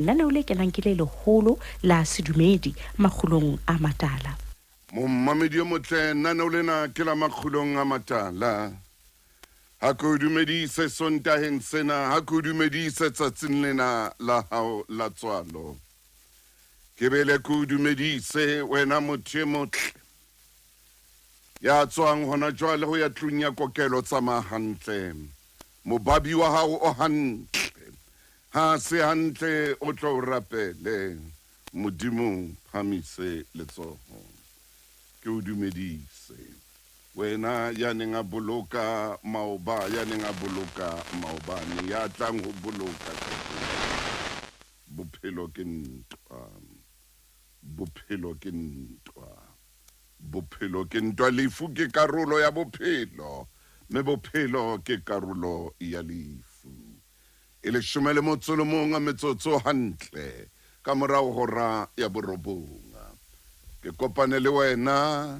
Lenaneo le kenang ke le leholo la sedumedi makgulong a matala. Momamedi yo motle, naneo lena ke la makgulong a matala. Ha ke o dumedise Sontaheng sena, ha ke o dumedise tsatsing lena la hao la tswalo. Ke bele ke o dumedise wena motho e motle ya tswang hona jwale ho ya tlung ya kokelo, tsamaya hantle. Mobabi wa hao o hantle. Ha se hantle o tlo o rapele Modimo phamise letsoho ke o dumedise wena ya neng a boloka maoba ya neng a boloka maobane ya tlang ho boloka kajeno bophelo ke ntwa bophelo ke ntwa bophelo ke ntwa lefu ke karolo ya bophelo mme bophelo ke karolo ya lefu E leshome le motso le mong a metsotso hantle ka morao hora ya borobong. Ke kopane le wena,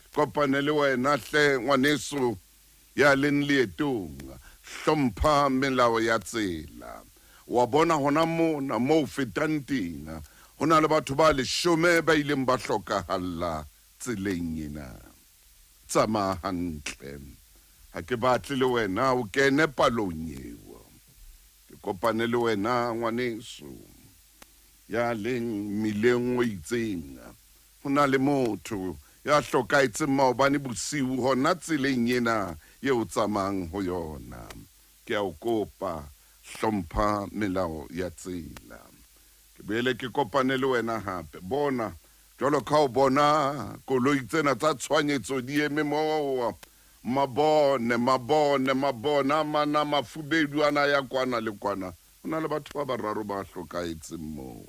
ke kopane le wena hle ngwaneso ya leng leetong. Hlompha melao ya tsela. Wa bona hona mona moo o fetang teng, ho na le batho ba leshome ba ileng ba hlokahalla tseleng ena. Tsamaya hantle. Ha ke batle le wena o kene palong eo. Ke kopane le wena ngwaneso ya leng mmileng o itseng. Ho na le motho ya hlokahetseng maobane bosiu hona tseleng ena eo o tsamayang ho yona. Ke a o kopa, hlompha melao ya tsela. Ke boele ke kopane le wena hape. Bona, jwalo ka o bona koloi tsena tsa tshohanyetso di eme moo, mabone, mabone, mabone a mana mafubedu ana ya kwana le kwana. Ho na le batho ba bararo ba hlokahetseng moo.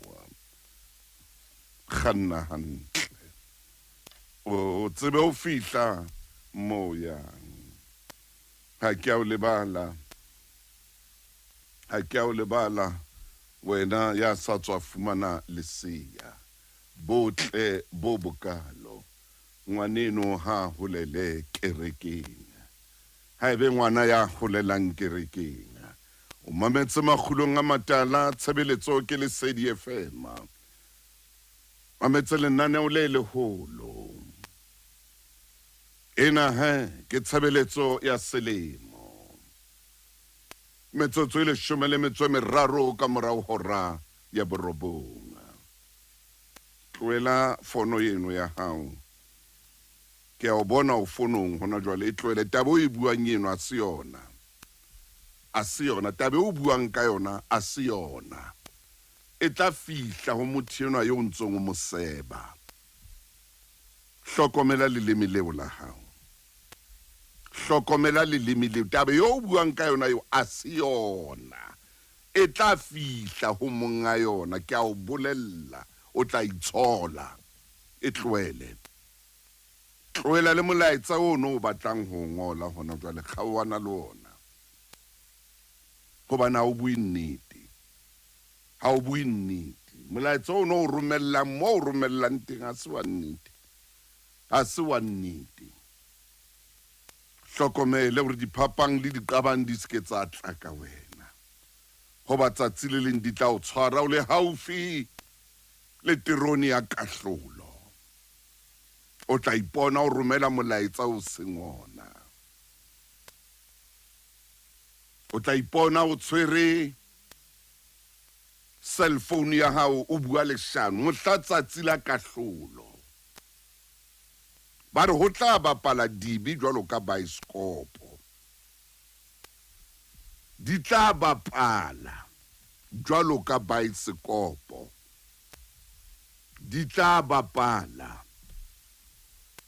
Kganna hantle. O tsebe ho fihla moo yang. Ha ke a o lebala. Ha ke a o lebala wena ya sa tswa fumana lesea. Botle bo bokalo. Ngwaneno ha a holele kerekeng. Ha ebe ngwana ya holelang kerekeng. O mametse makgulong a matala, tshebeletso ke Lesedi FM. Mametse lenaneo le leholo. Ena he ke tshebeletso ya selemo. Metsotso e leshome le metso e meraro ka morao hora ya borobong. Tlohela fono eno ya hao. Ke a o bona o fonong hona jwale. E tlohele. Taba o e buang eno a se yona. A se yona. Taba e o buang ka yona a se yona. E tla fihla ho motho enwa eo o ntsong o mo seba. Hlokomela leleme leo la hao. Hlokomela leleme leo. Taba eo o buang ka yona eo a se yona. E tla fihla ho monga yona, ke a o bolella, o tla itshola. E tlohele. Tlohela le molaetsa ono o batlang ho o ngola hona jwale, kgaohana le ona. Hobane ha o bue nnete. Ha o bue nnete. Molaetsa ono o romellang moo o romellang teng ha se wa nnete. Ha se wa nnete. Hlokomele hore diphapang le diqabang di se ke tsa tla ka wena, hoba tsatsi le leng di tla o tshwara o le haufi le terone ya kahlolo. O tla ipona o romela molaetsa o seng ona. O tla ipona o tshwere cell phone ya hao o bua leshano mohla tsatsi la kahlolo. Ba re ho tla bapala dibe jwalo ka baesekopo. Di tla bapala jwalo ka baesekopo. Di tla bapala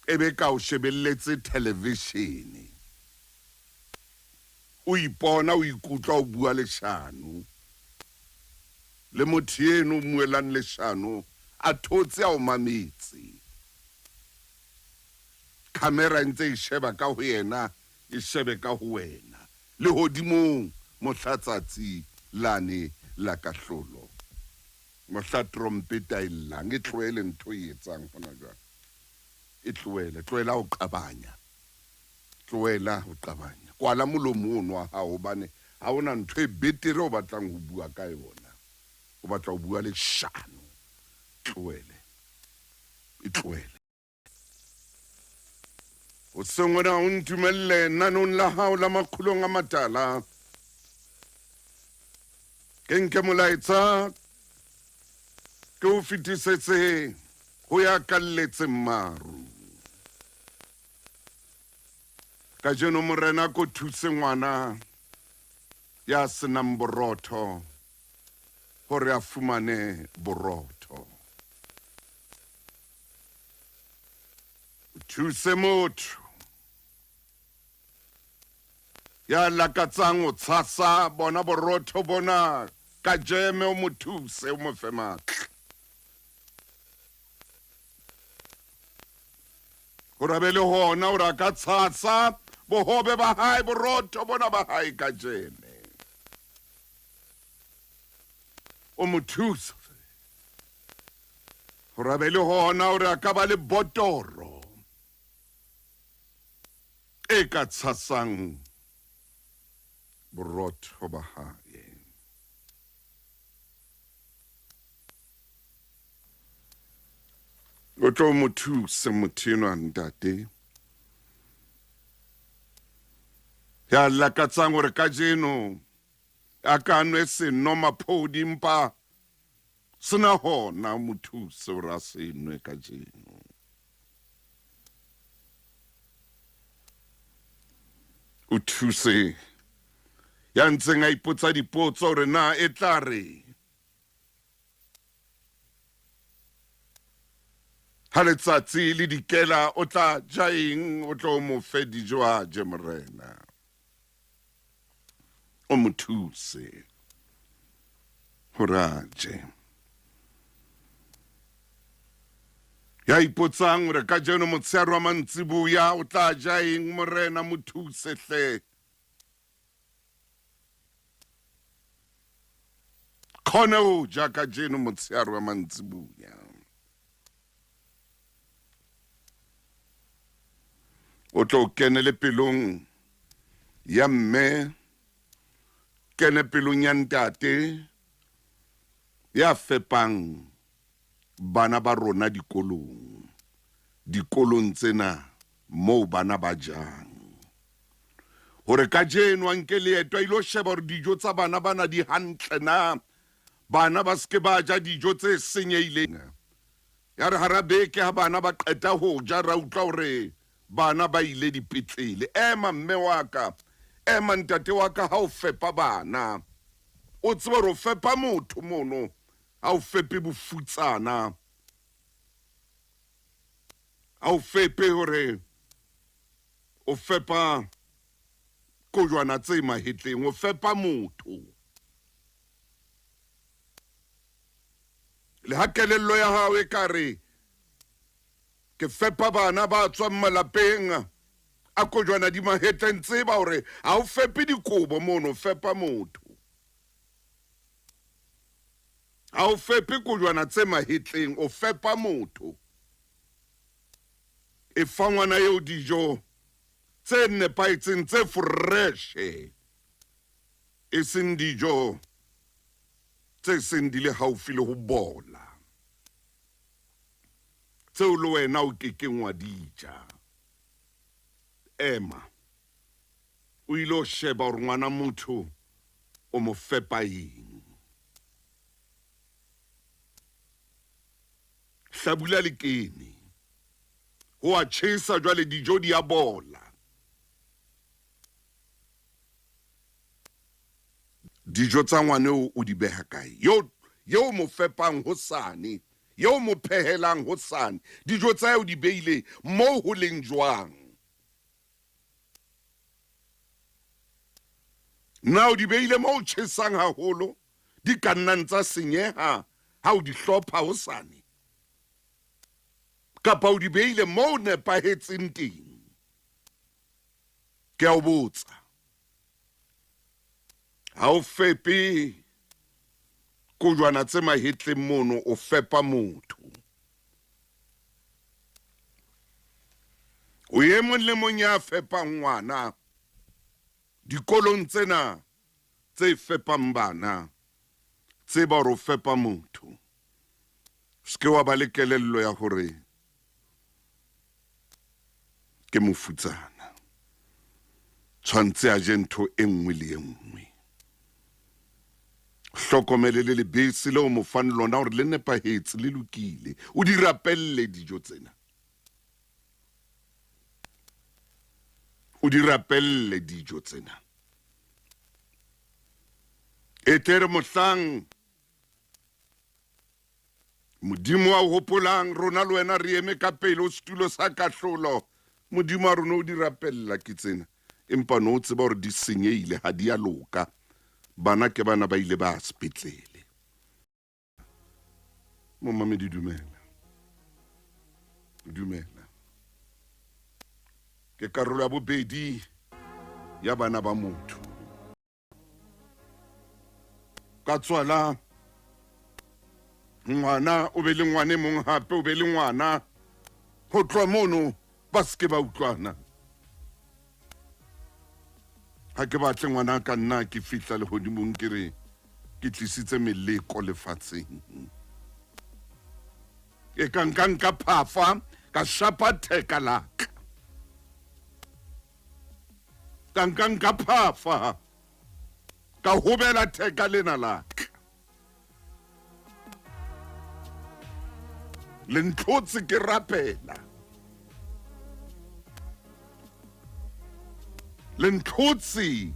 e be ka o shebelletse thelevishene. O ipona o ikutlwa o bua leshano. Le motho eno o mmuelang leshano a thotse a o mametse. Khamera e ntse e sheba ka ho yena, e shebe ka ho wena. Lehodimong, mohla tsatsi lane la kahlolo, mohla trompeta e llang, e tlohele ntho e etsang hona jwale. E tlohele. Tlohela ho qabanya. Tlohela ho qabanya. Kwala molomo ono wa hao, hobane ha ho na ntho e betere o batlang ho bua ka yona. O batla ho bua leshano. Tlohele. E tlohele. Hoseng hona o ntumelle nanong la hao la makgulong a matala. Ke nke molaetsa ke o fetisetse ho ya kalletseng maru. Kajeno Morena ko thuse ngwana ya senang borotho hore a fumane borotho. O thuse motho ya lakatsang ho tshasa bona borotho bona ka jeme, o mo thuse, o mo fe matla hore a be le hona hore a ka tshasa bohobe ba hae, borotho bona ba hae ka jeme. O mo thuse hore a be le hona hore a ka ba le botoro e ka tshasang borotho ba hae. O tlo mo thuse motho enwa, ntate, ya lakatsang hore kajeno a ka nwe seno maphodi mpa sena hona, mo thuse hore a se nwe kajeno. O thuse ya ntseng a ipotsa dipotso hore na e tla re ha letsatsi le dikela o tla ja eng, o tlo mo fe dijo a je. Morena, o mo thuse hore a je. Ya ipotsang hore kajeno motshehare wa mantsiboya o tla ja eng, Morena, mo thuse hle kgone ho ja kajeno motshehare wa mantsiboya. O tlo kene le pelong ya mme, kene pelong ya ntate ya fepang bana ba rona dikolong, dikolong tsena moo bana ba jang, hore kajeno a nke leeto a ilo sheba hore dijo tsa bana bana di hantle na, bana ba seke ba ja dijo tse senyehileng. Ya re hara beke ha bana ba qeta ho ja, ra utlwa hore bana ba ile dipetlele. Ema mme wa ka, ema ntate wa ka, ha o fepa bana o tsebe hore o fepa motho mono, ha o fepe bofutsana, ha o fepe hore o fepa kojwana tse mahetleng, o fepa motho. Le ha kelello ya hao e ka re ke fepa bana ba tswang malapeng a kojwana di mahetleng, tseba hore ha o fepe dikobo mono, o fepa motho. Ha o fepe kojwana tse mahetleng, o fepa motho. E fa ngwana eo dijo tse nepahetseng, tse fresh, e seng dijo tse seng di le haufi le ho bola, tseo le wena o kekeng wa di ja. Ema o ile o sheba hore ngwana motho o mo fepa eng. Hlabula le kene ho a tjhesa jwale, dijo di a bola. Dijo tsa ngwana eo o di beha kae, yeo mo fepang hosane, yeo mo phehelang hosane? Dijo tsa eo di beile moo ho leng jwang? Na o di beile mo o tjhesang haholo, di ka nnang tsa senyeha ha o di hlopha hosane, kapa o di beile mo o nepahetseng teng? Ke a o botsa. Ha o fepe kojwana tse mahetleng mono, o fepa motho. O e mong le mong ya fepang ngwana dikolong tsena tse fepang bana, Tseba hore o fepa motho. Se ke wa ba le kelello ya hore ke mofutsana. Tshwantse a je ntho e nngwe le e nngwe. Hlokomele le lebese leo mo fang lona hore le nepahetse, le lokile. O di rapelle dijo tsena. O di rapelle dijo tsena. E tle re mohlang Modimo a o hopolang, rona le wena re eme ka pele o setulo sa kahlolo. Modimo a rona o di rapella ke tsena. Empa no o tseba hore di senyehile, ha di a loka. Bana ke bana ba ile ba sepetlele. Momamedi dumela. Dumela. Ke karolo ya bobedi ya bana ba motho. Ka tswala ngwana, o be le ngwana e mong hape, o be le ngwana. Ho tloha mono ba se ke ba utlwana. Ha ke batle ngwana ka nna ke fihla lehodimong ke re ke tlisitse meleko lefatsheng. E ka nka nka phafa ka shapa theka la ka. Ka nka nka phafa ka hobela theka lena la ka. Le ntlhotse ke rapela. Le ntlhotse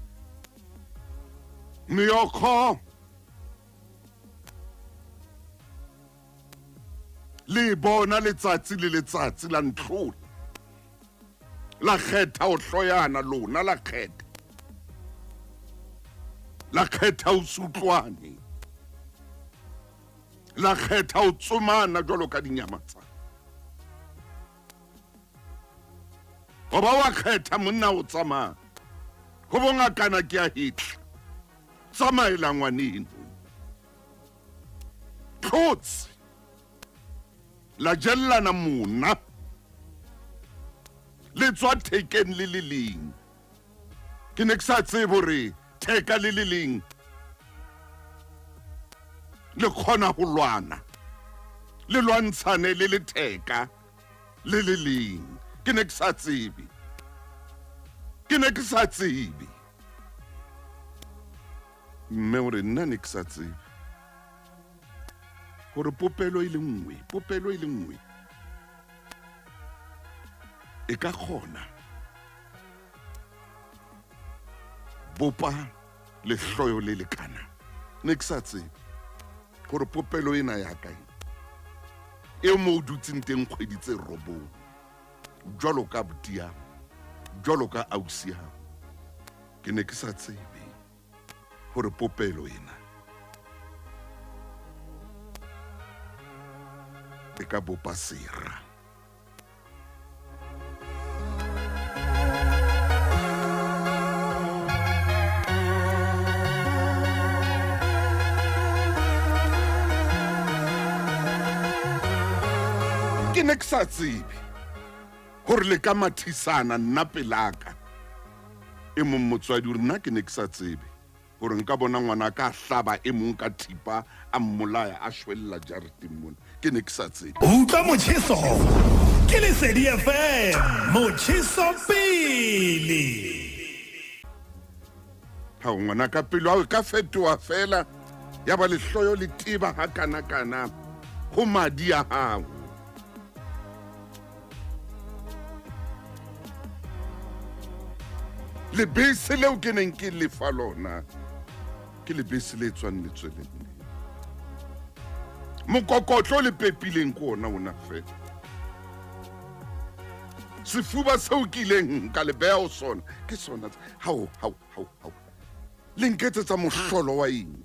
meokgo le e bona letsatsi le letsatsi la ntlhola. La kgetha ho hloyana lona, la kgetha. La kgetha ho se utlwane. La kgetha ho tsomana jwalo ka dinyamatsa. Hoba wa kgetha monna o tsamaya. Ho bongakana ke a hetla. Tsamaela ngwaneno. Tlotse. La jellana mona. Le tswa thekeng le le leng. Ke ne ke sa tsebe hore theka le le leng le kgona ho lwana. Le lwantshane le le theka le le leng. Ke ne ke sa tsebe. Ke ne ke sa tsebe. Mme o re nna ne ke sa tsebe hore popelo e le nngwe, popelo e le nngwe e ka kgona bopa lehloyo le lekana. Ne ke sa tsebe hore popelo ena ya ka e mo o dutseng teng kgwedi tse 9 jwalo ka abuti ya, jwalo ka ausi ya. Ke ne ke sa tsebe hore popelo ena e ka bopa sera. Ke ne ke sa tsebe hore le ka mathisana nna pelaka. E mong motswadi o re nna ke ne ke sa tsebe hore nka bona ngwana ka hlaba e mong ka thipa a mmolaya a shwella jareteng mona. Ke ne ke sa tsebe. Utlwa motjheso ke Lesedi FM, motjheso pele. Ha ngwana ka pelo hao e ka fetoha fela ya ba lehloyo le teba ha kana kana ho madi a hao. Lebese leo ke neng ke lefa lona ke lebese le tswang letsweleng le. Mokokotlo le pepileng ke ona ona fela. Sefuba seo ke ileng ka le beha ho sona ke sona. Hao, hao, hao, hao. Le nketsetsa mohlolo wa eng?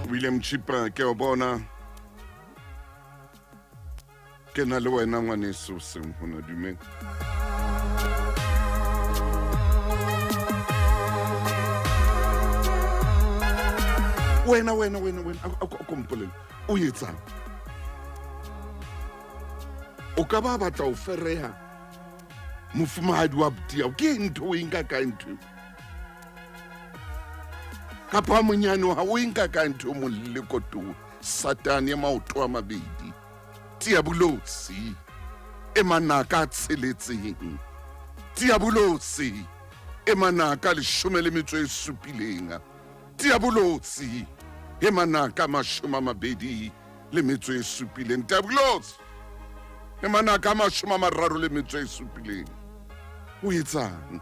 William Chipa, ke o bona. Ke na le wena ngwaneso seng hona, dumela. Wena, wena, wena, wena, a ko mpolelle, o etsang? O ka ba batla ho fereha Mofumahadi wa botia ke ntho o e nka kae ntho kapa monyane wa o e nka kae ntho molle kotowe satane maoto a mabedi diabolosi e manaka a tsheletseng diabolosi e manaka leshome le metso e supileng diabolosi e manaka mashome a mabedi le metso e supileng diabolosi e manaka a mashome a mararo le metso e supileng o etsang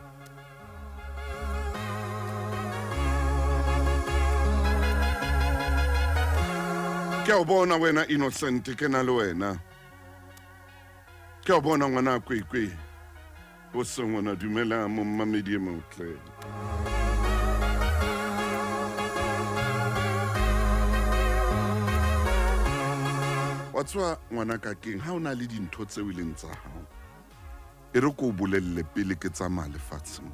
ke a o bona wena innocent ke na le wena ke a o bona ngwana kwekwe o se ngwana dumela mommamedi e motle wa tswa ngwana ka keng ha o na le dintho tseo e leng tsa hao e re ko o bolelele pele ke tsamaya lefatsheng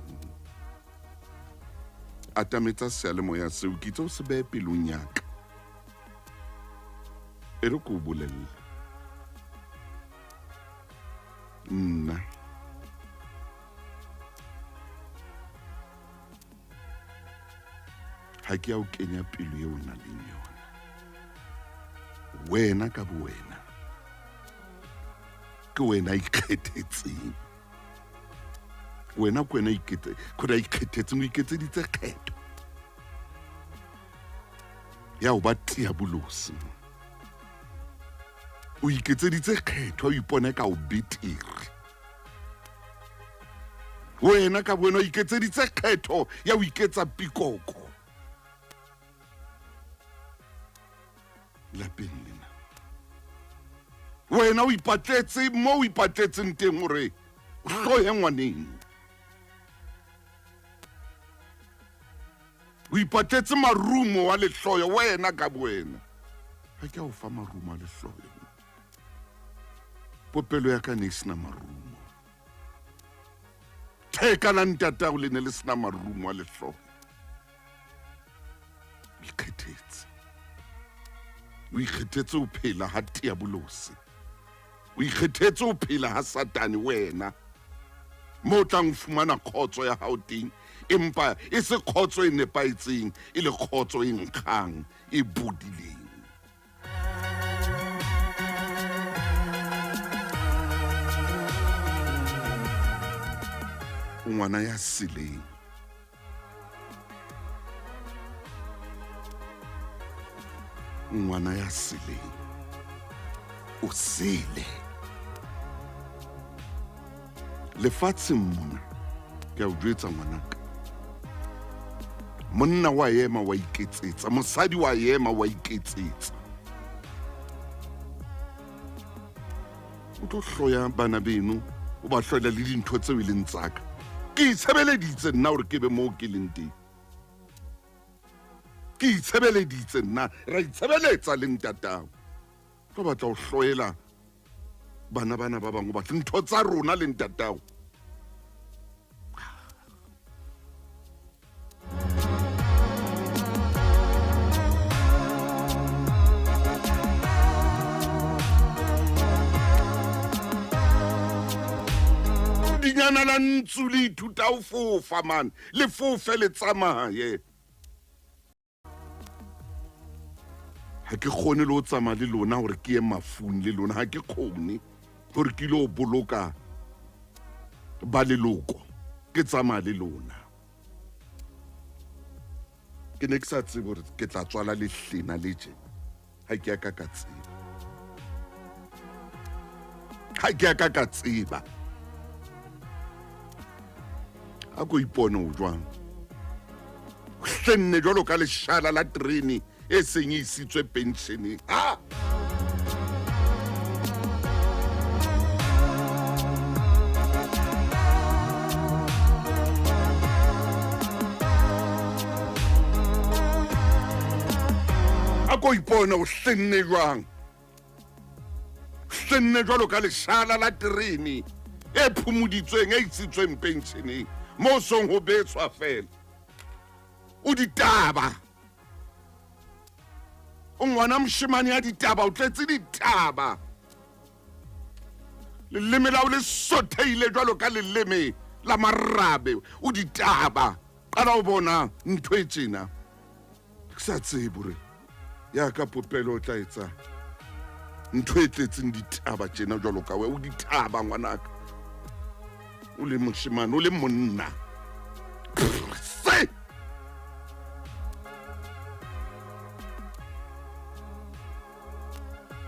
atametsa seyalemoya seo ke itse o se beye pelong yaka e re ko o bolelele nna ha ke ya o kenya pelo eo o nang leng yona wena ka bo wena ke wena ikgethetseng wena ke wena kgona ikgethetseng o iketseditse kgetho ya ho ba tiabolosi o iketseditse kgetho o ipone ka o betere wena ka wena o iketseditse kgetho ya ho iketsa pikoko lapeng lena wena o ipatletse mo o ipatletseng teng gore o hloye ngwaneng o ipatletse marumo wa lehloyo wena ka bowena ga ke a o fa marumo a lehloyo popelo ya ka ne e sena marumo theka la ntatao le ne le sena marumo a lehloyo o ikgethetse o ikgethetse o phela ha diabolose o ikgethetse o phela ha satane wena mo o tlang fumana kgotso ya hao teng empa e se kgotso e nepahetseng e le kgotso e nkgang e bodileng o ngwana ya seleng ngwana ya seleng o sele lefatsheng mona ke a o jwetsa ngwanaka monna wa ema wa iketsetsa mosadi wa ema wa iketsetsa o tlo hloya bana beno o ba hloela le dintho tseo e leng tsaka ke itshebeleditse nna gore ke be moo ke leng teng ke itshebeleditse nna ra itshebeletsa le ntatao tlo batla ho hloela bana bana ba bangwe batle ntho tsa rona le ntatao dinyana la ntsu le ithuta ho fofa man le fofe le tsamaye ha ke kgone le ho tsamaya le lona gore ke ye mafung le lona ha ke kgone gore ke ile go boloka ba leloko ke tsamaya le lona ke ne ke sa tsebe gore ke tla tswala lehlena le je ha ke ya ka ka tseba ha ke ya ka ka tseba a ko ipone o jwang hlenne jwalo ka leshala la terene e seng e isitswe pensioneng a a ko ipone o hlenne jwang hlenne jwalo ka leshala la terene e phomoditsweng e isitsweng pensioneng mo song ho betswa fela o ditaba o ngwana moshemane ya ditaba o tletse ditaba. Leleme la o le sothehile jwalo ka leleme la marabe. O ditaba. Qala o bona ntho e tjena. Ke sa tsebe hore ya ka popelo o tla etsa ntho e tletseng ditaba tjena jwalo ka we. O ditaba ngwanaka. O le moshemane, o le monna. Se!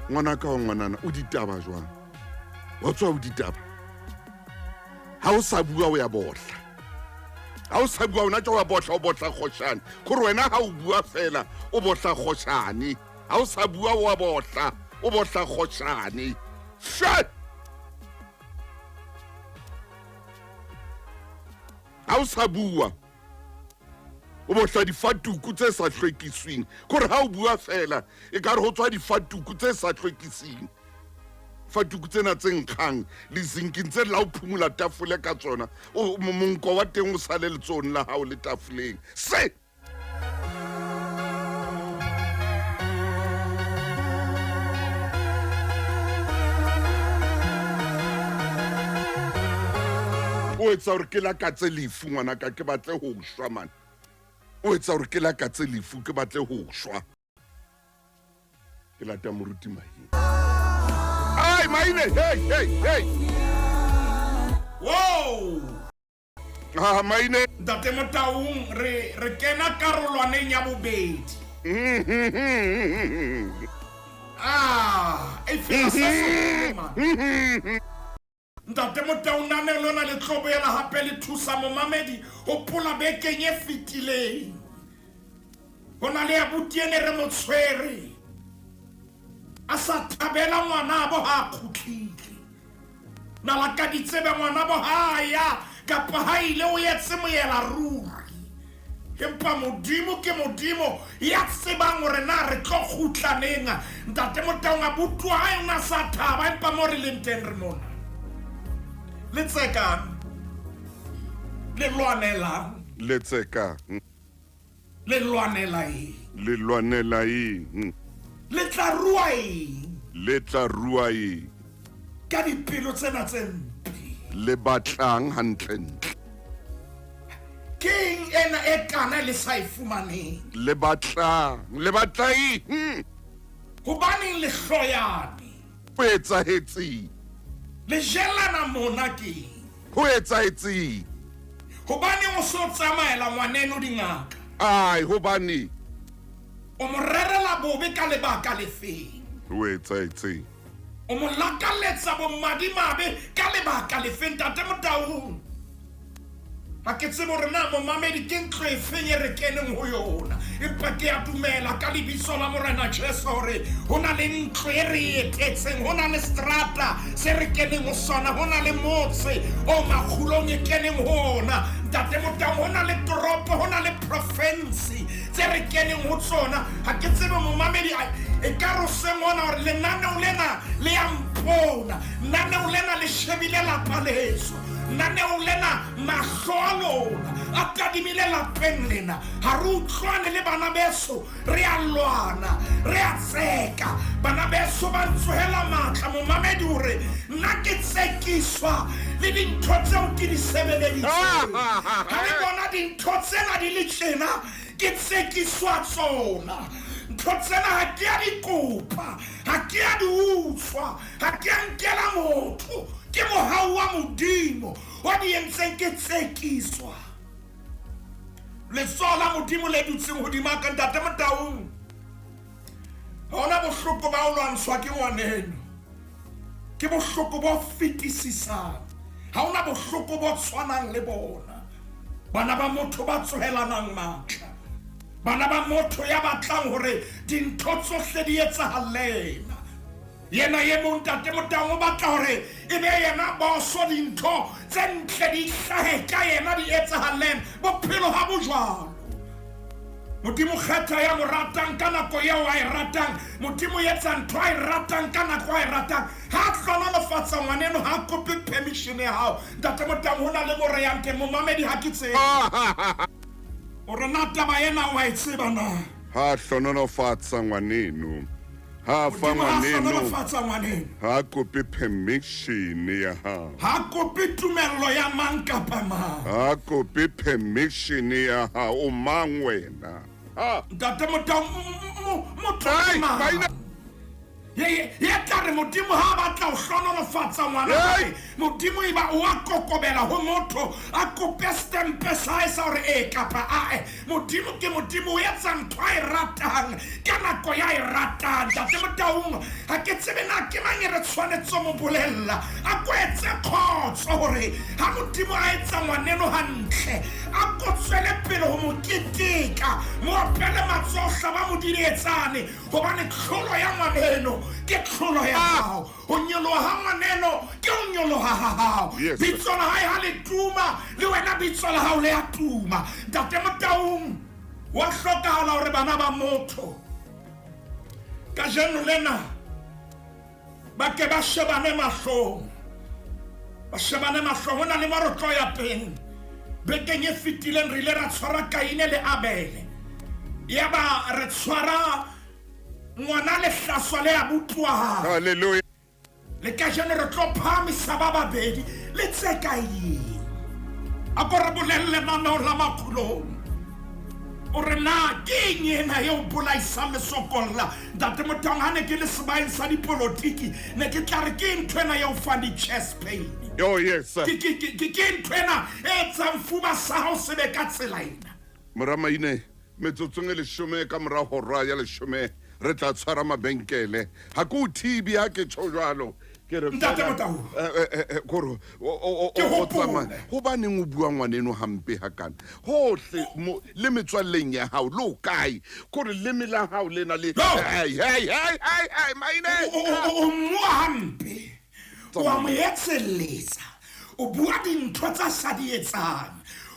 Ngwanaka wa ngwanana, o ditaba jwang? Wa tswa o ditaba. Ha o sa bua o ya bohla. Ha o sa bua ona tja wa bohla, o bohla kgoshane. Kore wena ha o bua fela, o bohla kgoshane. Ha o sa bua o a bohla, o bohla kgoshane. Shit! Ha o sa bua o bohla difatuku tse sa hlwekisweng. Kore ha o bua fela e ka re ho tswa difatuku tse sa hlwekising. Fatuku tsena tse nkgang le zinking tse la o phumula tafole ka tsona, o monko wa teng o sale letsohong la hao le tafoleng. Se! O etsa hore ke lakatse lefu ngwanaka, ke batle ho shwa man. O etsa hore ke lakatse lefu, ke batle ho shwa. Ke lata moruti Maine. Ai Maine, hey hey hey. Wow! Ah, Maine. Ntate Motaung, re re kena karolwaneng ya bobedi. Ah, e fela sa man. Ntate Motaung, lenaneo lona le tlo boela hape le thusa momamedi ho pola bekeng e fetileng. Ho na le abuti ene re mo tshwere a sa thabela ngwanabo ha a kgutlile. Na lakaditse be ngwanabo ha a ya kapa ha ile o etse moela ruri. Empa Modimo ke Modimo ya tsebang hore na re tlo kgutla neng. Ntate Motaung abuti wa hae o na sa thaba, empa mo re leng teng re mona. Le tsekang, le lwanelang. Le tsekang. Le lwanela eng? Le lwanela eng? Le tla rua eng? Le tla rua eng? Ka dipelo tsena tse mpe. Le batlang hantlentle. Ke eng ena e kana le sa e fumaneng? Le batlang, le batla eng? Hobaneng le hloyane? Ho etsahetseng? Le jelana mona keng? Ho etsahetseng? Hobaneng o so tsamaela ngwaneno dingaka? Ai, hobane. O mo rerela bobe ka lebaka lefeng? Ho etsahetseng? O mo lakaletsa bomadimabe ka lebaka lefeng, Ntate Motaung? Ha ke tsebe hore na momamedi ke ntlo efeng e re keneng ho yona, empa ke a dumela ka lebitso la Morena Jesu hore ho na le ntlo e re e etetseng, ho na le strata se re keneng ho sona, ho na le motse o makgulong e keneng ho ona, Ntate Motaung, ho na le toropo, ho na le province tse re keneng ho tsona. Ha ke tsebe momamedi e ka re o seng ona hore lenaneo lena le ya mpona, lenaneo lena le shebile lapa leso, lenaneo lena mahlo a lona a tadimile lapeng lena. Ha re utlwane le bana beso, re a lwana, re a tseka. Bana beso ba ntsohela matla momamedi hore nna ke tsekiswa le dintho tseo ke di sebeleditseng. Ha le bona dintho tsena di le tjena, ke tsekiswa tsona. Ntho tsena ha ke a di kopa, ha ke a di utswa, ha ke a nkela motho. Ke mohau wa Modimo o di entseng ke tsekiswa. Letsoho la Modimo le dutseng hodima ka, Ntate Motaung. Ha hona bohloko ba ho lwantshwa ke ngwaneno. Ke bohloko bo fetisisang. Ha hona bohloko bo tshwanang le bona. Bana ba motho ba tsohelanang matla. Bana ba motho ya batlang hore dintho tsohle di etsahalle yena. Yena e mong Ntate Motaung o batla hore e be yena boso, dintho tse ntle di hlahe ka yena, di etsahalle. Bophelo ha bo jwalo. Modimo kgetha ya mo ratang ka nako eo a e ratang. Modimo etsa ntho a e ratang ka nako a e ratang. Ha a hlohonolofatsa ngwaneno, ha a kope permission ya hao. Ntate Motaung, ho na le mo reyang teng momamedi, ha ke tsebe hore na taba ena o a e tseba na. Ha a hlohonolofatsa ngwaneno, Ha fa Modimo ha ngwaneno hlohonolofatsa ngwaneno ha kope permission ya hao. Ha kope tumello ya mang kapa mang. Ha kope permission ya hao. O mang wena? Ha. Ntate Motau, motho Ai, ke mang? maina. Ye tla re Modimo ha a batla ho hlohonolofatsa ngwana Hey! hae, Modimo e ba o a kokobela ho motho, a kope stempe sa hae sa hore ee kapa ae. Modimo ke Modimo, o etsa ntho a e ratang ka nako ya e ratang. Ntate Motaung, ha ke tsebe na ke mang e re tshwanetse ho mo bolella. A ko etse kgotso hore ha Modimo a etsa ngwaneno hantle, a ko tswele pele ho mo keteka, mo opele matsoho hlaba modidietsane, hobane tlholo ya ngwaneno ke tlholo ya hao. Ho nyoloha ha ngwaneno ke ho nyoloha ha hao. Yes, sir. Bitso la hae ha le tuma, le wena bitso la hao le a tuma. Ntate Motaung, wa hlokahala hore bana ba motho kajeno lena ba ke ba shebane mahlong, ba shebane mahlong. Ho na le mo re tlo ya teng. Bekeng e fetileng re ile ra tshwara Kaine le Abele, yaba re tshwara ngwana lehlaswa le abuti wa hae. Hallelujah. Le kajeno re tlo phahamisa ba babedi le tse kaeng. A ko re bolelle lenaneo la Makgulong o re na ke eng ena eo bolaisang lesokolla. Ntate Motaung, ha ne ke le sebaeng sa dipolotiki ne ke tla re ke ntho ena eo fang di-chest pain. Oh yes, sir. Ke ntho ena e etsang fuba sa hao se be ka tsela ena. Mora Maine, metsotsong e leshome ka mora hora ya leshome re tla tshwara mabenkele. Ha ke o thibe ha ke tjho jwalo. Ke re Ntate fela, Motaung. Kore, Ke o hopole. tsamaya. Hobaneng o bua ngwaneno hampe hakana? Hohle mo, le metswalleng ya hao, le o kae? Kore leme la hao le na le No. Hey, hey, hey, hey, hey, Maine. O mmua hampe. O a mo etselletsa. O bua dintho tsa sa di etsang.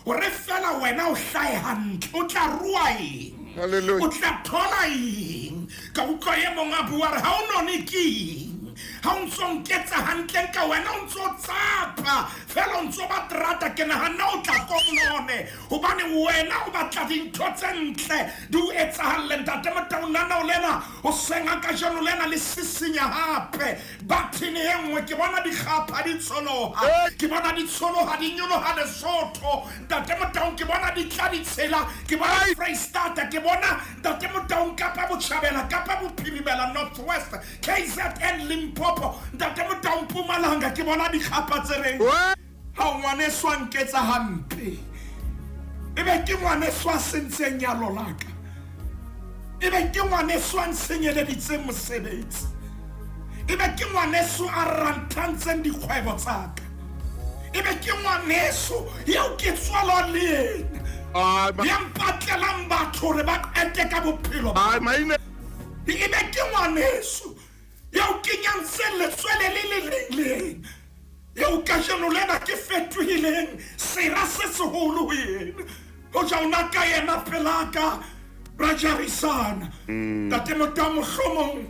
Hore fela wena o hlahe hantle, o tla rua eng? Hallelujah. O tla thola eng? Ka utlwa e mong a bua re ha o none ke eng? Ha o ntso nketsa hantle ka wena o ntso tsapa, fela o ntso ba terata, ke nahana o tla ko none. Hobane wena o batla dintho tse ntle di o etsahalle. Ntate Motaung, nana o lena hoseng ha kajeno lena le sisinya hape. Bathini e nngwe ke bona dikgapha di tsholoha. Hey! Ke bona di tsholoha, di nyoloha Lesotho. Ntate Motaung, ke bona di tla di tshela. Ke bona Hey! Freistata, ke bona Ntate Motaung Kapa Botjhabela, Kapa Bophirimela, North West, KZN, Limpopo. Ntate Motaung Mpumalanga, ke bona dikgapha tse reng. What? Ha o ngwaneso a nketsa hampe, ebe ke ngwaneso a sentseng nyalo la ka, ebe ke ngwaneso a nsenyeleditseng mosebetsi, ebe ke ngwaneso a ranthantseng dikgwebo tsa ka, ebe ke ngwaneso eo ke tswalwang le yena, Ai, ya mpatlelang batho hore ba qete ka bophelo ba ai, Maine. Ebe ke ngwaneso eo ke nyantseng letswele le le leng le yena, eo kajeno lena ke fetohileng sera se seholo ho yena. Hoja o na ka yena pelaka ra jarisana. Ntate Motaung, mohlomong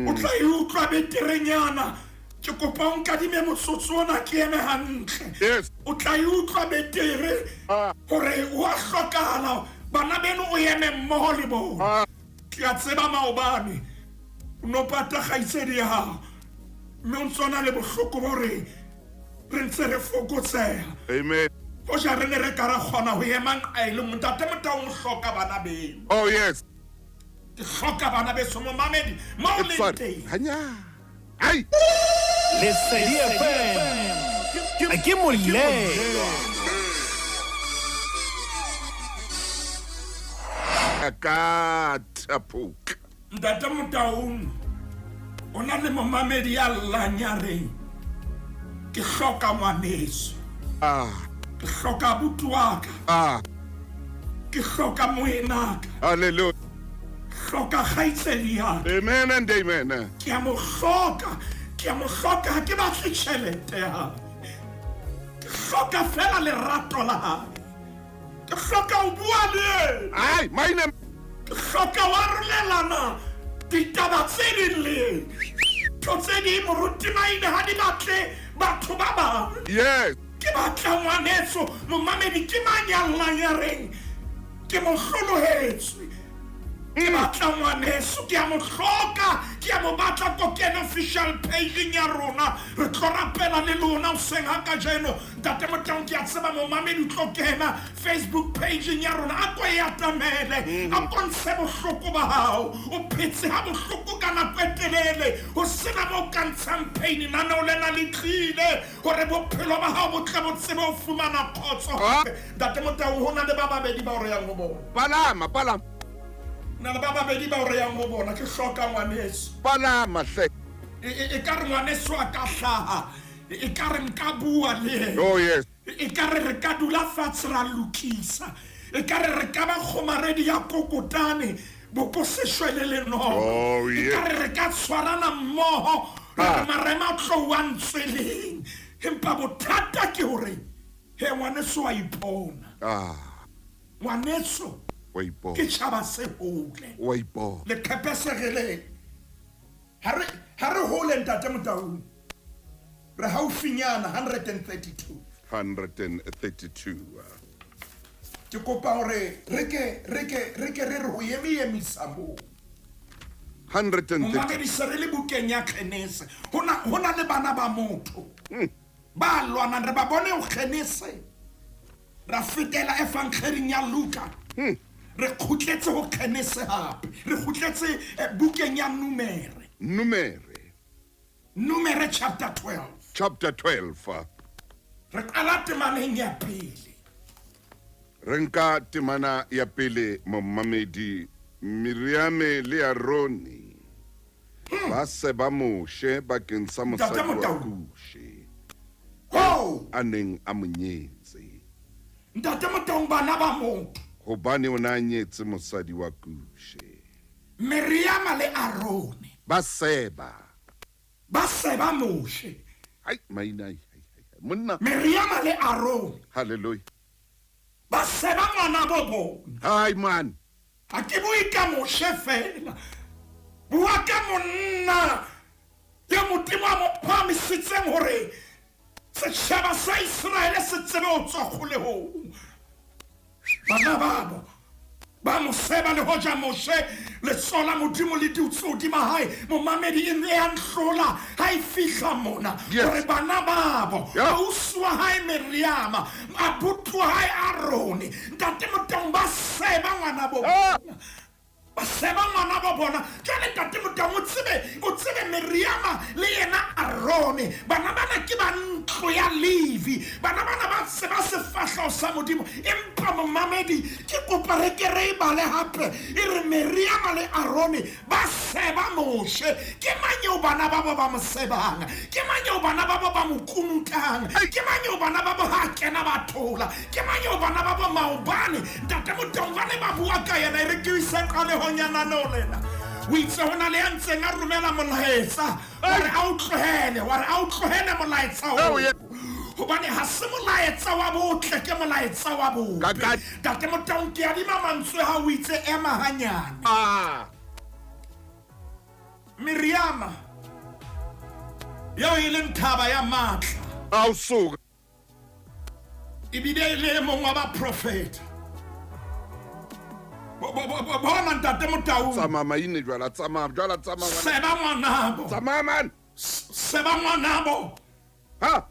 o tla e utlwa beterenyana. Ke kopa o nkadime motsotso ona ke eme hantle. Yes. O tla e utlwa betere Ah. hore ho a hlokahala bana beno o eme mmoho le bona. Ah. Ke a tseba maobane o no pata kgaitsedi ya hao, mme o ntso na le bohloko ba hore re ntse re fokotseha. Amen. Hoja re ne re ka ra kgona ho ema nqa e le nngwe. Ntate Motaung, o hloka bana beno. Oh yes. Ke hloka bana beso, momamedi mo o leng Sorry. teng. Hanya. Ai. Lesedi FM ke molelwa. Ka thapoka. Ntate Motaung, o na le momamedi ya llang ya reng ke hloka ngwaneso. Ah. Ke hloka abuti wa ka. Ah. Ke hloka moenaka. Hallelujah. Hloka kgaitsedi ya ka. Amen and amen. Ke a mo hloka, ke a mo hloka, ha ke batle tjhelete ya hae. Ke hloka fela lerato la hae. Ke hloka ho bua le yena. Ai, Maine. Ke hloka ho arolelana ditaba tse ding le yena. Ntho tse ding moruti Maine ha di batle batho ba bang. Yes. Ke batla ngwaneso, momamedi ke mang ya llang ya reng ke mo hlolohetswe. Ke batla ngwaneso, ke a mo hloka, ke a mo batla. Ko kene official pageng ya rona, re tlo rapela le lona hoseng ha kajeno. Ntate Motaung, ke a tseba momamedi o tlo kena Facebook pageng ya rona. A ko e atamele, a ko ntshe bohloko ba hao. O phetse ha bohloko ka nako e telele, ho sena mo ka ntshang pain. Naneo lena le tlile hore bophelo ba hao bo tle bo tsebe ho fumana kgotso. Ntate Motaung, ho na le ba babedi bao re yang ho bona. Palama, palama. Na le ba babedi bao re yang ho bona. Ke hloka ngwaneso. Palama hle. E ka re ngwaneso a ka hlaha, e ka re nka bua le yena. Oh yes. E ka re re ka dula fatshe ra lokisa. E ka re re ka ba kgomaredi ya kokotane boko seshwe le lenono. Oh, E yes. ka re re ka tshwarana mmoho, ra re marema a tlou a ntsweleng. Empa bothata ke hore he ngwaneso wa ipona. Ngwaneso Wa ipona. ke tjhaba se hole. Wa ipona. Leqephe segeleng. Ha re hole Ntate Motaung. Re haufinyana 132. 132. Ke kopa hore re ke re re ho emiemisa moo. 132. Momamedi, se re le bukeng ya Genese. Ho na le bana ba motho ba lwanang, re ba bone ho Genese. Ra fetela evangeling ya Luka. Re kgutletse ho Genese hape. Re kgutletse bukeng ya Numere. Numere. Numere chapter 12. Chapter 12. Re qala temaneng ya pele. Re nka temana ya pele, momamedi. Miriame le Arone ba seba Moshe bakeng sa mosadi wa Kushe a neng a mo nyetse. Ntate Motaung, bana ba motho. Hobane o ne a nyetse mosadi wa Kushe. Miriama le Arone ba seba. Ba seba Moshe. Ai, maina ai, ai, ai. Monna. Miriama le Arone. Hallelujah. Ba seba ngwana bo bona. Ai man. Ha ke bue ka Moshe fela. Bua ka monna ya Modimo a mo phahamisitseng hore setjhaba sa Iseraele se tsebe ho tswa kgolehong. Bana babo ba mo seba, le hoja Moshe letsoho la Modimo le dutse hodima hae. Momamedi, e ne ya nhlola ha e fihla mona hore bana babo, ausi wa hae Miriama, abuti wa hae Arone, Ntate Motaung, ba seba ngwana bo bona. Ba seba ngwana bo bona. Jwale Ntate Motaung, o tsebe Miriama le yena Arone, bana bana ke ba ntlo ya Levi, bana bana ba tseba sefahleho sa Modimo. Empa momamedi, ke kopa re ke re e bale hape. E re Miriama le Arone ba seba Moshe. Ke mang eo bana ba bo ba mo sebang? Ke mang eo bana ba bo ba mo kunutang? Ke mang eo bana ba bo ha kena ba thola? Ke mang eo bana ba bo maobane? Ntate Motaung, ba ne ba bua ka yena. E re ke ise qalehong ya naneo lena. O itse ho na le ya ntseng a romela molaetsa hore a o tlohele, wa re a o tlohele molaetsa oo. Hobane ha se molaetsa wa botle, ke molaetsa wa bobe. Ntate Motaung, ke adima mantswe ha o itse ema hanyane. Miriama eo e leng thaba ya matla. Ausuka. Ebile e le e mong wa baprofeta. Bona Ntate Motaung. Tsamaya maine jwala, tsamaya jwala, tsamaya. Seba ngwanabo. Tsamaya man. Seba ngwanabo. Ha.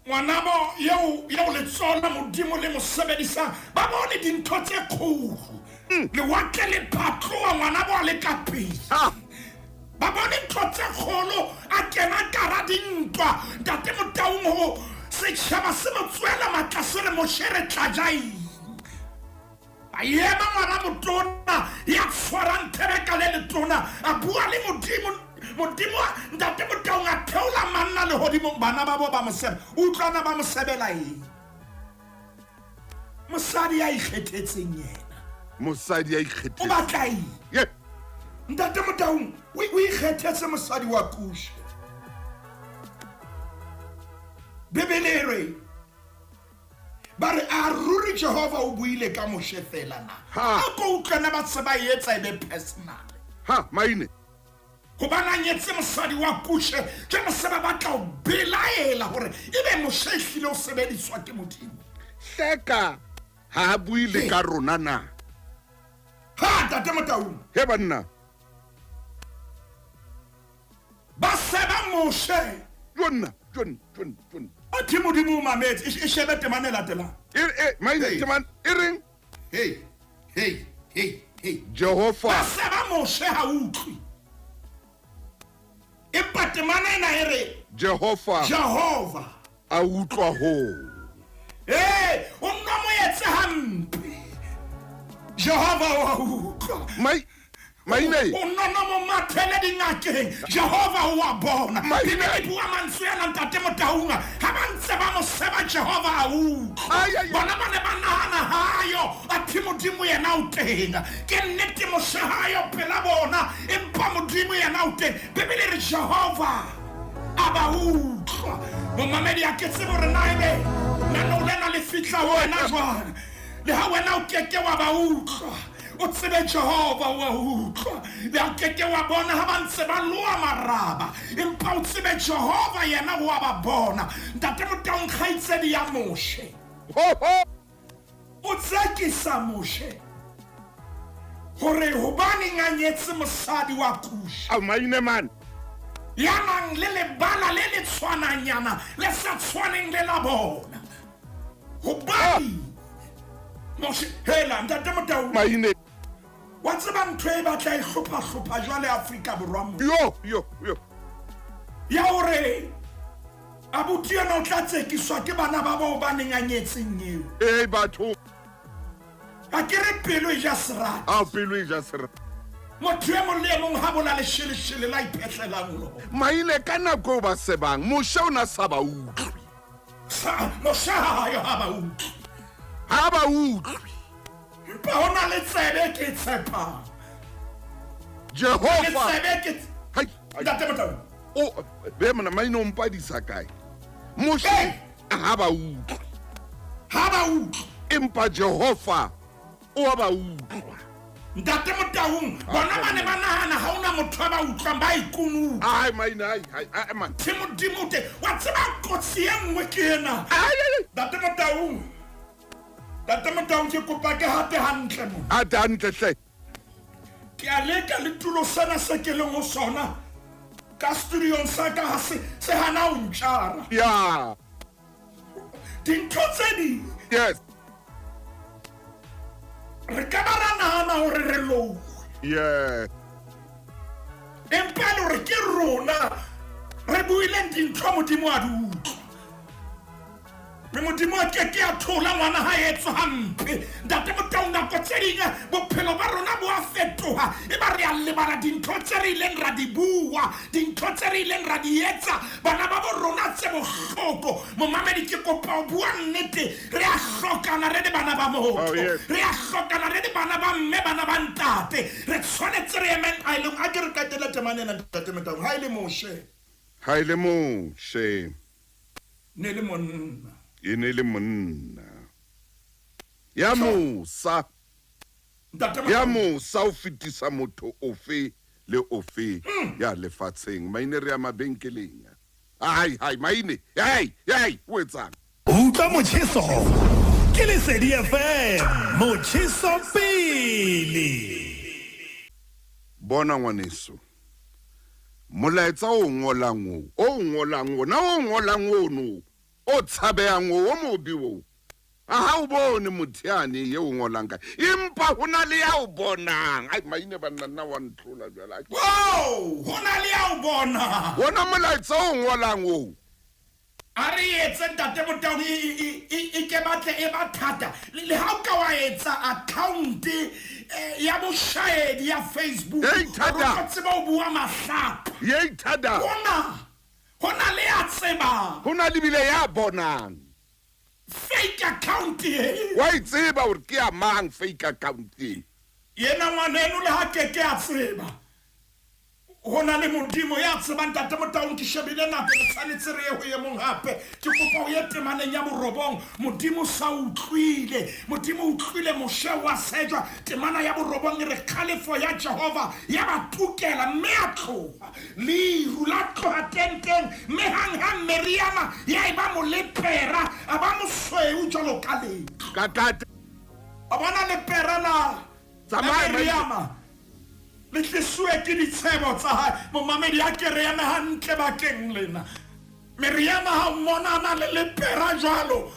Ngwanabo eo letsoho la Modimo le mo sebedisang. Ba bone dintho tse kgolo. Lewatle le phatloha, ngwanabo a le ka pele. Ba bone ntho tse kgolo, a kena kara dintwa. Ntate Motaung, ho setjhaba se mo tswela matla, se re Moshe re tla ja eng? A ema ngwana motona ya tshwarang thebe ka le letona, a bua le Modimo. Modimo, Ntate Motaung, a theola manna lehodimong. Bana ba bo ba mo seba. Utlwana ba mo sebela eng? Mosadi ya ikgethetseng yena. Mosadi ya ikgethetseng. O batla eng? Yeah. Ntate Motaung, o ikgethetse mosadi wa Kushe. Bibele e re, ba re a ruri Jehova o buile ka Moshe fela na? Ha. A ko utlwana ba se ba etsa e be personal. Ha, maine. Hobane a nyetse mosadi wa Kushe, jwale se ba batla ho belaela hore ebe Moshe ehlile o sebediswa ke Modimo. Hleka ha a buile ka rona na? Ha, Ntate Motaung. He banna. Ba seba Moshe. Jonna, jon, jon, jon. Athe Modimo o mametse, e shebe temana e latelang. E maine temana e reng? Hey, hey, hey, hey. Jehova. Ba seba Moshe ha utlwe. Empa temana ena e re Jehova. Jehova a utlwa hoo. Ee, o nna mo etse hampe. Jehova wa utlwa. Mai maine. O nnono mo mathele dingakeng. Jehova o wa bona. Bibele e bua mantswe ana Ntate Motaunga. Ha ba ntse ba mo seba Jehova a utlwa. Bona ba ne ba nahana hayo, athe Modimo yena o teng. Ke nnete Moshe hayo pela bona, empa Modimo yena o teng. Bibele e re Jehova a ba utlwa. Momamedi a ke tsebe hore na ebe nano lena le fihla ho wena jwang. Le ha wena o keke wa ba utlwa, o tsebe Jehova o a utlwa. Le ha o keke wa bona ha ba ntse ba loa maraba, empa o tsebe Jehova yena o a ba bona. Ntate Motaung, kgaitsedi ya Moshe o tsekisa Moshe hore hobaneng a nyetse mosadi wa Kushe. Ao maine man. Ya nang le lebala le le tshwananyana le sa tshwaneng le la bona. Hobane Moshe, hela Ntate Motaung. Maine. Wa tseba ntho e batla e hlopha-hlopha jwale Afrika Borwa mo. Yo, yo, yo. Ya hore abuti ena o tla tsekiswa ke bana ba bao ba neng a nyetseng eo. Ee batho. A ke re pelo e ja serati. Ao pelo e ja serati. Motho e mong le e mong ha bola lesheleshele la iphehlelang lona. Maine ka nako eo ba sebang, Moshe o na sa ba utlwe. Sa Moshe ha yo ha ba utlwe. Ha ba utlwe. Empa ho na le tsebe ke tshepang. Jehova. Le tsebe ke Hai. Ntate Motaung. O be mona maine o mpadisa kae? Moshe ha ba utlwe. Ha ba utlwe. Empa Jehova o a ba utlwa. Ntate Motaung, bona ba ne ba nahana ha ona motho a ba utlwang, ba ikunupa. Ai maine ai ai ai man. Ke Modimo te, wa tseba kotsi e nngwe ke ena. Ai ai. Ntate Motaung. Ntate Motaung ke kopa ke hate hantle mo. Hate hantle hle. Ke a leka le tulo sena se ke leng ho sona. Ka studiong sa ka ha se se hana ho ntjara. Ya. Dintho tse ding. Yes. Re ka ba ra nahana hore re louwe. Yeah. Empa le hore ke rona re buileng dintho Modimo a di utlwa. Mme Modimo a keke a thola ngwana ha etswa hampe. Ntate Motaung, nako tse ding bophelo ba rona bo a fetoha. E ba re a lebala dintho tse re ileng ra di bua, dintho tse re ileng ra di etsa. Bana ba bo rona tse bohloko. Momamedi ke kopa ho bua nnete. Re a hlokana re le bana ba motho. Oh, yes. Re a hlokana re le bana ba mme, bana ba ntate. Re tshwanetse re emeng aelong. A ke re qetele temana ena Ntate Motaung. Ha e le Moshe. Ha e le Moshe. Ne le monna. E ne le monna. Ya mosa. Ya mosa o fetisa motho ofe le ofe ya lefatsheng. Maine re ya mabenkeleng. Ai ai maine. Ai ai o etsang? Utlwa motjheso ke Lesedi FM, motjheso pele. Bona ngwaneso. Molaetsa o ngolang o ngolang ona o ngolang ono o tshabehang o mobe o. A ha o bone motho yane e o ngolang ka. Empa ho na le ya o bonang. Ai maine banna nna wa ntlola jwale. Wow, ho na le ya o bonang. Bona molaetsa o ngolang o. A re etse Ntate Motaung e ke batle e ba thata. Le ha o ka wa etsa account ya boshaedi ya Facebook. Ei thata. O tseba o bua mahlapa. Ei thata. Hona le ya tsebang. Hona le bile ya bonang. Fake account e. Wa itseba hore ke ya mang fake account e. Yena ngwaneno le ha ke ke a tseba. Hona le Modimo ya tsebang Ntate Motaung, ke shebile nako re tshwanetse re ye ho e mong hape. Ke kopa o ye temaneng ya borobong. Modimo sa utlwile. Modimo utlwile Moshe wa sejwa. Temana ya borobong e re kgalefo ya Jehova ya ba tukela mme a tloha. Leru la tloha tenteng mme hanghang Meriama ya eba molepera, a ba mosweu jwalo ka letlwa. Ka tate. A bona lepera la Tsamaya, Miriama le tlisuwe ke ditshebo tsa hae. Momamedi a ke re eme hantle bakeng lena. Miriama ha o mmona a na le lepera jwalo,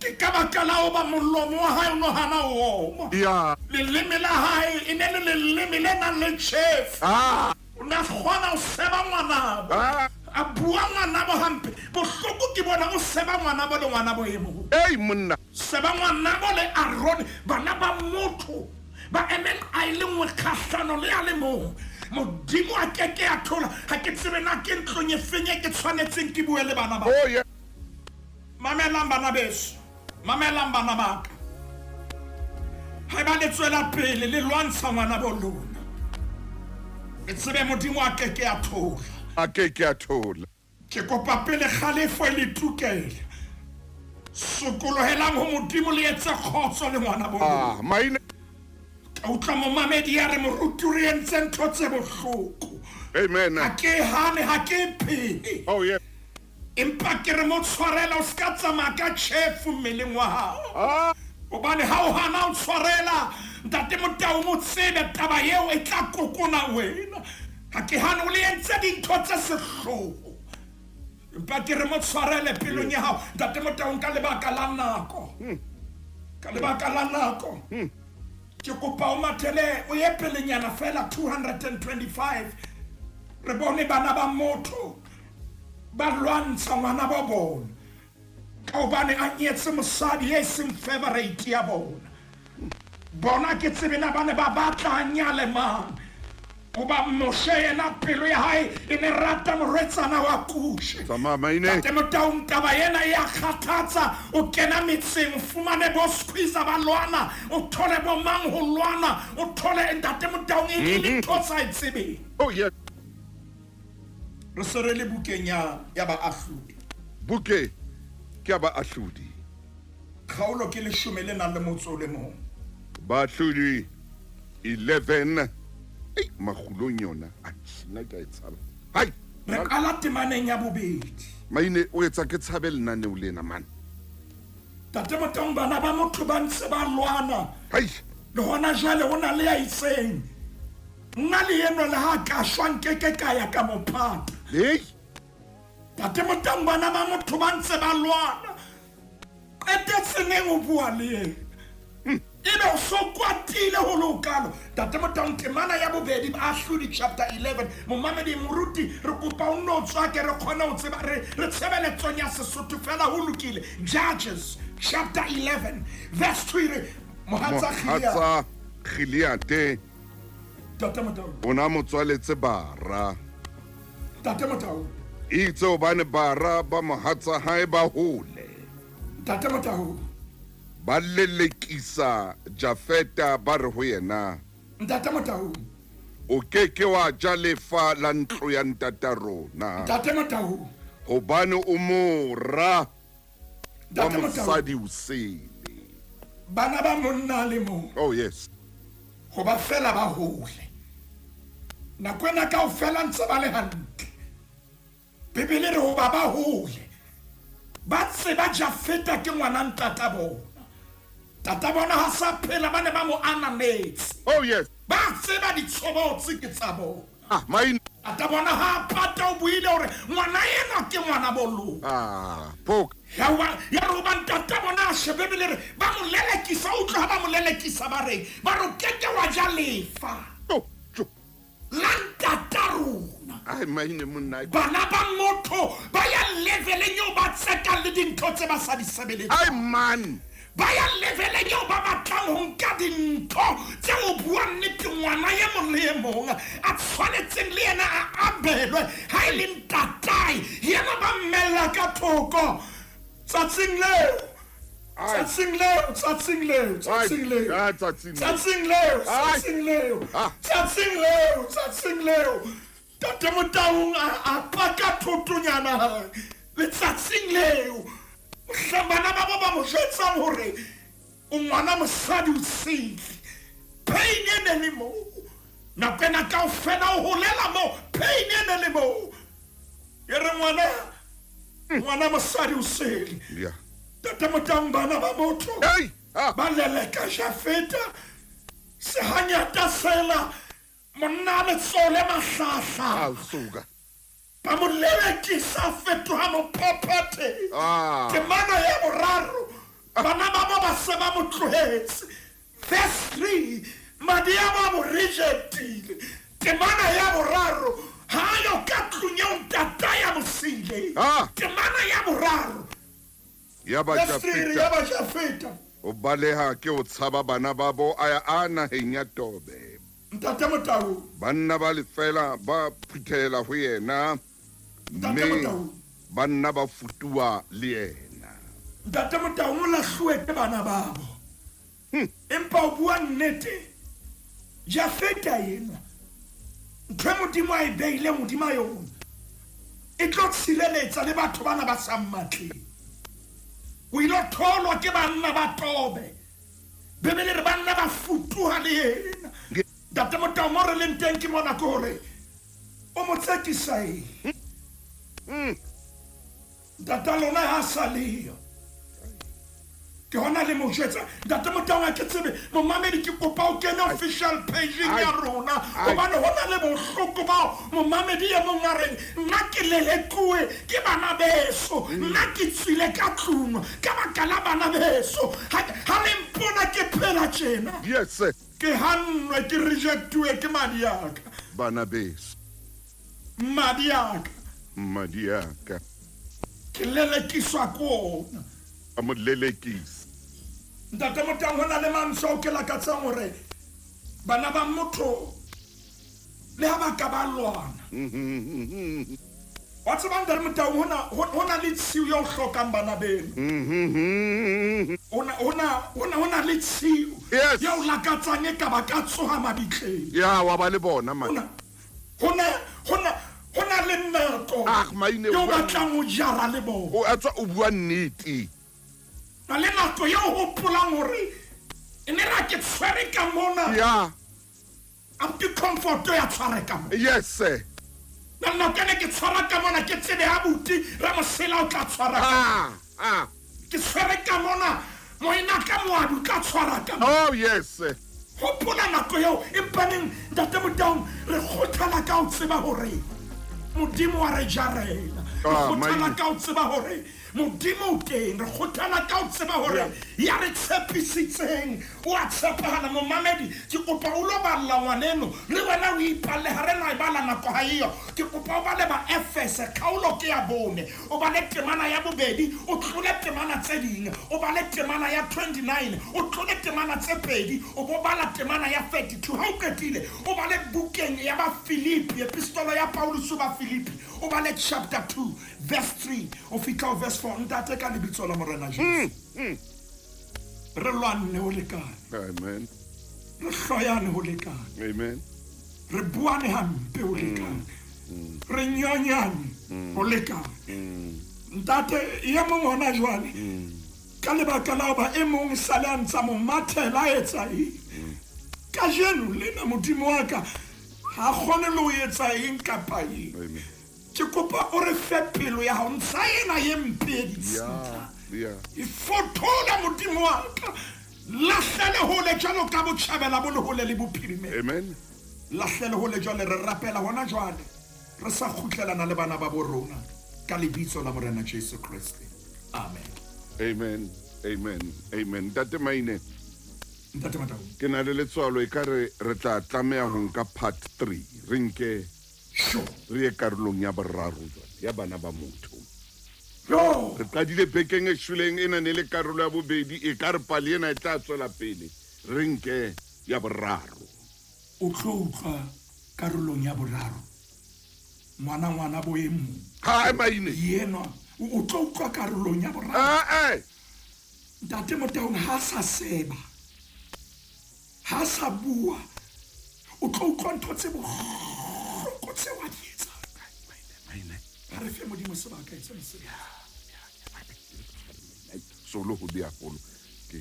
ke ka baka la hoba molomo wa hae o no hana ho oma. Ya. Leleme la hae e ne le leleme le nang le tjhefu. Ah. O ne a kgona ho seba ngwanabo. Ah. A bua ngwanabo hampe. Bohloko ke bona o seba ngwanabo le ngwanabo e mong. Ei monna. Seba ngwanabo le Arone, bana ba motho ba emeng a e le nngwe kgahlano le a le mong. Modimo a ke ke a thola. Ha ke tsebe na ke ntlong e feng e ke tshwanetseng ke bue le bana ba. Oh yeah. Mamelang bana beso. Mamelang bana ba ka. Haeba le tswela pele le lwantsha ngwana bo lona, le tsebe Modimo a ke ke a thola. A ke ke a thola. Ke kopa pele kgalefo e le tukele. Sokolohelang ho Modimo le etse kgotso le ngwana bo lona. Ah, maine. Ka utlwa momamedi ya re moruti o re entse ntho tse bohloko. Amen. Ha ke hane, ha ke phehe. Oh yeah. Empa ke re mo tshwarela, o ska tsamaya ka tjhefu mmeleng wa hao. Ah. Hobane ha o hana o tshwarela, ntate Motau mo tsebe taba eo e tla kokona wena. Ha ke hane o le entse dintho tse sehloho. Empa ke re mo tshwarele pelong ya hao. Ntate Motau ka lebaka la nako. Ka lebaka la nako. Ke kopa o mathele o ye pelenyana fela 225. Re bone bana ba motho ba lwantsha ngwana ba bona. Ka hobane a nyetse mosadi e seng favorite ya bona. Bona ke tsebe na ba ne ba batla a nyale mang. Hoba Moshe yena pelo ya hae e ne rata morwetsana wa Kushe. Tsamaya maine. Ntate Motaung taba ena e a kgathatsa. O kena metseng, o fumane bo squeezer ba lwana, o thole bo mang ho lwana, o thole ntate Motaung e le ntho tsa e tsebeng. Oh yeah. Re se re le bukeng ya baahlodi. Buke ke ya baahlodi. Kgaolo ke leshome le nang le motso o le mong. Baahlodi 11. Ei, makgulong yona. Atjhe, nna ke a e tshaba. Hai! Re qala temaneng ya bobedi. Maine o etsa ke tshabe lenaneo lena man. Ntate Motaung bana ba motho ba ntse ba lwana. Hai! Le hona jwale ho na le ya itseng. Nna le enwa le ha ka shwa nkeke ka ya ka mo phata. Hei! Ntate Motaung bana ba motho ba ntse ba lwana. Qetetse neng o bua le yena? Ebe o so kwatile ho le hokalo. Ntate Motaung temana ya bobedi Baahlodi chapter 11. Momamedi moruti re kopa o nno tswake re kgone ho tseba re tshebeletsong ya Sesotho fela ho lokile. Judges chapter 11 verse 2 re mohatsa Mohatsa Gileade. Ntate Motaung. O na mo tswaletse bara. Ntate Motaung. Itse hobane bara ba mohatsa hae ba hole. Ntate Motaung. Ba lelekisa Jafeta ba re ho yena. Ntate Motaung. O ke ke wa ja lefa la ntlo ya ntata rona. Ntate Motaung. Hobane o mora wa Ntate Motaung. mosadi o sele. Bana ba monna le mong. Oh yes. Hoba fela ba hole. Nako ena kaofela ntse ba le hantle. Bibele re hoba ba hole. Ba tseba Jafeta ke ngwana ntata bona. Tata bona ha sa phela ba ne ba mo ananetse. Oh yes. Ba tseba ditshobotsi ke tsa bona. Ah, maine. Tata bona ha pata o buile hore ngwana enwa ke ngwana bo lona. Ah, poka. Ya re hoba ntata bona a shebe Bibele re ba mo lelekisa, o utlwa ha ba mo lelekisa ba reng? Ba re o keke wa ja lefa. Oh, jo. La ntata rona. Ai, maine monna. Bana ba motho ba ya leveleng eo ba tsekang le dintho tse ba sa di sebeletsang. Ai, man. Ba ya leveleng eo ba batlang ho nka dintho tse o buang nnete ngwana e mong le e mong a tshwanetseng le yena a abelwe. Ha e le ntatae, yena ba mmella ka thoko. Tsatsing leo. Tsatsing leo, tsatsing leo, tsatsing leo. Ai, tsatsing leo. Tsatsing leo, tsatsing leo. Tsatsing leo, tsatsing leo. Ntate Motaung a paka thotonyana hae. Letsatsing leo. Mohlang bana ba bo ba mo jwetsang hore o ngwana mosadi o sele. Pain e ne le moo. Nako ena kaofela o holela moo. Pain e ne le moo. E re ngwana, ngwana mosadi o sele. Yeah. Ntate Motaung bana ba motho. Hey! Ah. Ba leleka Jafeta. Sehanyata sela monna letsole mahlahla. A suka. Ba mo lelekisa a fetoha mophaphathehi. Temana ya boraro, bana babo ba se ba mo tlohetse. Verse 3, madi a ba mo rejectile. Temana ya boraro, ha a yo ka tlung eo ntatae a mo siileng. Temana ya boraro, Ya ba verse 3 e re, Jafeta ya ba Jafeta. o baleha ke ho tshaba bana babo, a ya a naheng ya Tobe. Ntate Motau. Banna ba lefela ba phuthehela ho yena, Ntate mme Motau. banna ba futuwa le yena. Ntate Motau o lahluwe ke bana babo. Empa o bua nnete. Jafeta enwa, ntho e Modimo a e beileng hodima yona, e tlo tshireletsa le batho bana ba sa mmatleng. O ilo tholwa ke banna ba Tobe. Bibele e re banna ba futuha le yena. Ntate Motau, mo re leng teng ke mona ke hore o mo tsekisa eng? Ntata lona ha sa leyo. Ke hona le mo jwetsa. Ntate Motau, ha ke tsebe momamedi, ke kopa o kene official page-eng ya rona, hobane ho na le bohloko bao momamedi e mong a reng nna ke lelekuwe ke bana beso, nna ke tswile ka tlung ka baka la bana beso. Ha le mpona ke phela tjena, Yes, sir. ke hannwe, ke rejectuwe ke madi a ka. Bana beso. Madi a ka. Madi a ka. Ke lelekiswa ke ona. A mo lelekisa. Ntate Motau, ho na le mantswe ao ke lakatsang hore bana ba motho le ha ba ka ba lwana. Wa tseba Ntate Motau, ho na le tshiu eo hlokang bana beno. Ho na le tshiu Yes. eo lakatsang e ka ba ka tsoha mabitleng. Ya, wa ba le bona, man. Ho na le nako Ah, maine, eo o bua batlang ho jara le bona. O a tswa, o bua nnete. Na le nako eo hopolang hore e ne ra ke tshwere ka mona. Ya. A ke comfort ya tshware ka mona. Yes, sir. Na nako ene ke tshwara ka mona, ke tsebe ha buti Ramosela o tla tshwara ka mona. Ke tshwere ka mona, moena ka moabi o tla tshwara ka mona. Oh, yes, sir. Hopola nako eo, empaneng Ntate Motaung, re kgothala ka ho tseba hore Modimo wa re jarela. Re kgothala Maine. ka ho tseba hore Modimo o teng. Re kgothala ka ho tseba hore ya re tshepisitseng o a tshepahala. Momamedi, ke kopa o lo balla ngwaneno, le wena o ipalle, ha re na e bala nako ha eyo. Ke kopa o bale ba Efese, kgaolo ke ya 4, o bale temana ya 2, o tlole temana tse ding, o bale temana ya 29, o tlole temana tse 2, o bo bala temana ya 32. Ha o qetile, o bale bukeng ya ba Filipi, epistolo ya Paulus ho ba Filipi, o bale chapter 2 verse 3, o fihla ho verse 4. Ntate, ka lebitso la Morena Jesu. Re lwanne ho lekane. Amen. Re hloyane ho lekane. Amen. Re buane hampe ho lekane. Re nyonyane ho lekane. Ntate, e mong hona jwale, ka lebaka la hoba e mong sale a ntsa mo mathela a etsa eng. Kajeno lena Modimo wa ka ha kgone le ho etsa eng kapa eng. Amen. Ke kopa o re fe pelo ya hao, ntsha ena e mpe e ditshila. Ya, ya. E fothola Modimo wa ka. Lahlele hole jwalo ka botjhabela bo le hole le bophirimela. Amen. Lahlele hole jwale, re rapela hona jwale. Re sa kgutlelana le bana ba bo rona ka lebitso la Morena Jesu Kreste. Amen. Amen. Amen. Amen. Ntate Maine. Ntate Motau. Ke na le letswalo e ka re re tla tlameha ho nka part 3. Re nke Sure. re ye karolong ya boraro jwale, ya bana ba motho. Yo. Re qadile bekeng e shweleng e na ne le karolo ya bobedi, e ka re pale ena e tla tswela pele. Re nke ya boraro. O tlo utlwa karolong ya boraro. Ngwana ngwana bo e mong. Ha, Maine. Yenwa, o tlo utlwa karolong ya boraro. Ah, eh. Ntate Motaung ha sa seba. Ha sa bua. O tlo utlwa ntho tse bohloko tseo a di etsang. Maine. Ha re fe Modimo sebaka, etse mosebetsi. Solo ho di haholo. Ke.